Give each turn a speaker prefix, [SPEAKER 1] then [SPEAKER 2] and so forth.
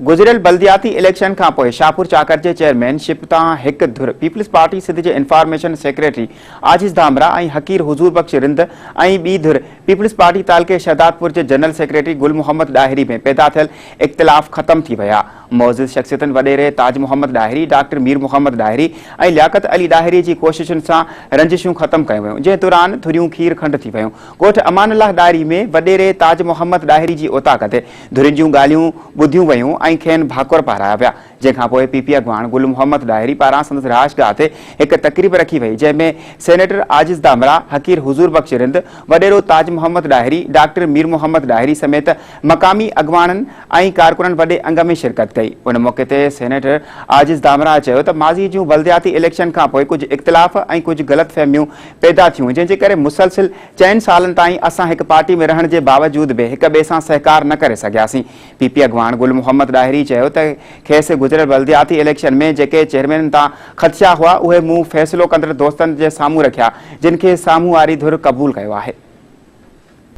[SPEAKER 1] گذريل بلدياتي اليڪشن کانپوء شاهپور چاڪر جي چيئرمين شپ تان هڪ ڌر پيپلز پارٽي سنڌ جي انفارميشن سيڪريٽري عاجز ڌامراهه ۽ حقير حضور بخش رند ۽ ٻي ڌر پيپلز پارٽي تعلقي شهدادپور جي جنرل سيڪريٽري گل محمد ڏاهري ۾ پيدا ٿيل اختلاف ختم ٿي ويا. معزز شخصيتن وڏيري تاج محمد ڏاهري، ڊاڪٽر مير محمد ڏاهري ۽ لياقت علي ڏاهري جي ڪوششن سان رنجشون ختم ڪيون ويون، جنهن دوران ڌريون کير کنڊ ٿي ويون. ڳوٺ امان الله ڏاهري ۾ وڏيري تاج محمد ڏاهري جي اوطاق تي ڌرين جون ڳالهيون ٻڌيون ويون ۽ کين ڀاڪر پارايا ويا، جنهن کانپوء پي پي اڳواڻ گل محمد ڏاهري پاران سندس رهائشگاهه تي هڪ تقريب رکي وئي، جنهن ۾ سينيٽر عاجز ڌامراهه، حقير حضور بخش رند، وڏيرو تاج محمد ڏاهري، ڊاڪٽر مير محمد ڏاهري سميت مقامي اڳواڻن ۽ ڪارڪنن وڏي انگ ۾ شرڪت ڪئي. ان موقعي تي سينيٽر عاجز ڌامراهه چيو ته ماضي جون بلدياتي اليڪشن کانپوء ڪجهه اختلاف ۽ ڪجهه غلط فهميون پيدا ٿيون، جنهن جي ڪري مسلسل چئن سالن تائين اسان هڪ پارٽي ۾ رهڻ جي باوجود به هڪ ٻئي سان سهڪار نه ڪري سگهياسين. پي پي اڳواڻ گل محمد ڏاهري چيو ته کيس گذريل بلدياتي اليڪشن ۾ جيڪي چيئرمينن تان خدشا هئا اهي مون فيصلو ڪندڙ دوستن جي سامهون رکيا جن کي سامهون واري ڌر قبول ڪيو آهي.